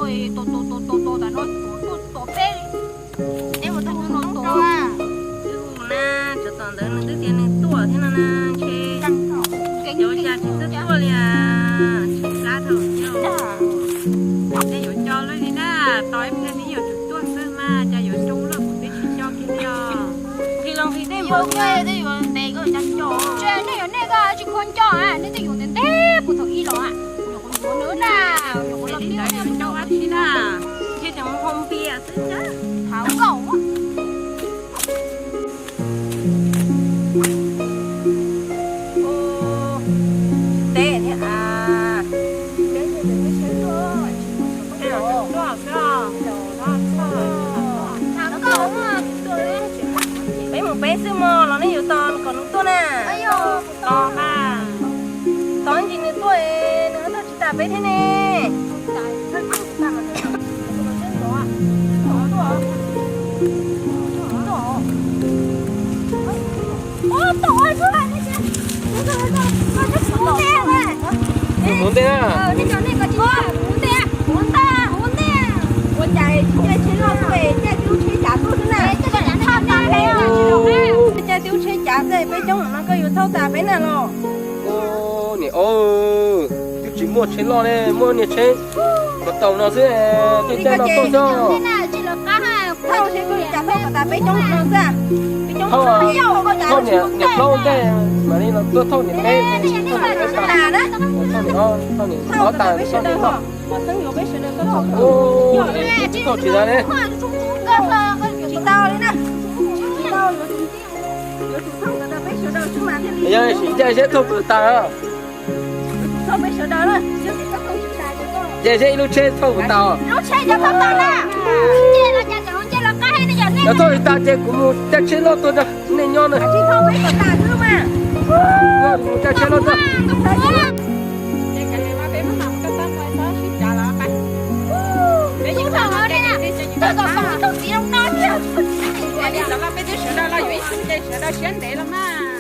Tos tos tos tos tos tas no tuaj tom peb li. Es ua tau tus no tau na, tsov tom ntawd nws twb tias nws tuaj thiab no na, ntshe cov ya tsis txawj tuaj li, tsis plab thaum thiab. Ces yuav co luaj li na, tos ib pliag twb yuav tsum tuaj xwb mas, cas yuav zoo luaj kuv twb tsis co kiag li os. Nqhis los nqhis tej mus, twb yuav ntev koj cas co. Ntshe nej yuav nej koj tsis khuv nco, nej twb yuav ntev ntev puag thaum ib los. Yuav qhuav yuav nws na, yuav qhuav los tiag, yuav co dab tsi na, ntshe tseem mus haus npias xwb thiab. Hav nkaum. Teb thiab a. Peb mus peb xwb mog, los nej yuav tos kom nws tuaj na. Tos mas, tos ib ntsis nws tuaj, nws ho tuaj tsis tas peb thiab ne. Mus ntej na. Ua cas tsis caij tsheb loj tuaj, caij tib lub tsheb cav tuaj xwb na? Caij tib lub tsheb cav xwb peb coob no koj yuav thauj tas peb na los? Niam, twb tsis muaj tsheb loj ne, muaj niag tsheb mos taus no xwb, caij caij no tuaj xwb. Thauj seb koj yuav cas thauj kom tas peb coob no xwb. Thauj niam plaub ntej, mam li los tuaj thauj niam peb. Thauj niam ob tas, thauj niam no. Tsis tau tsis tau li na. Yog sim caij seb thauj puas tas. Caij seb ib lub tsheb thauj puas tas os. Yog thauj tsis tas ces kuv mus caij tsheb loj tuaj rau nej nyob na. Mus caij tsheb loj tuaj. Sawv daws los peb twb sawv daws los yuav ib tug ces sawv daws siab ntev los mas.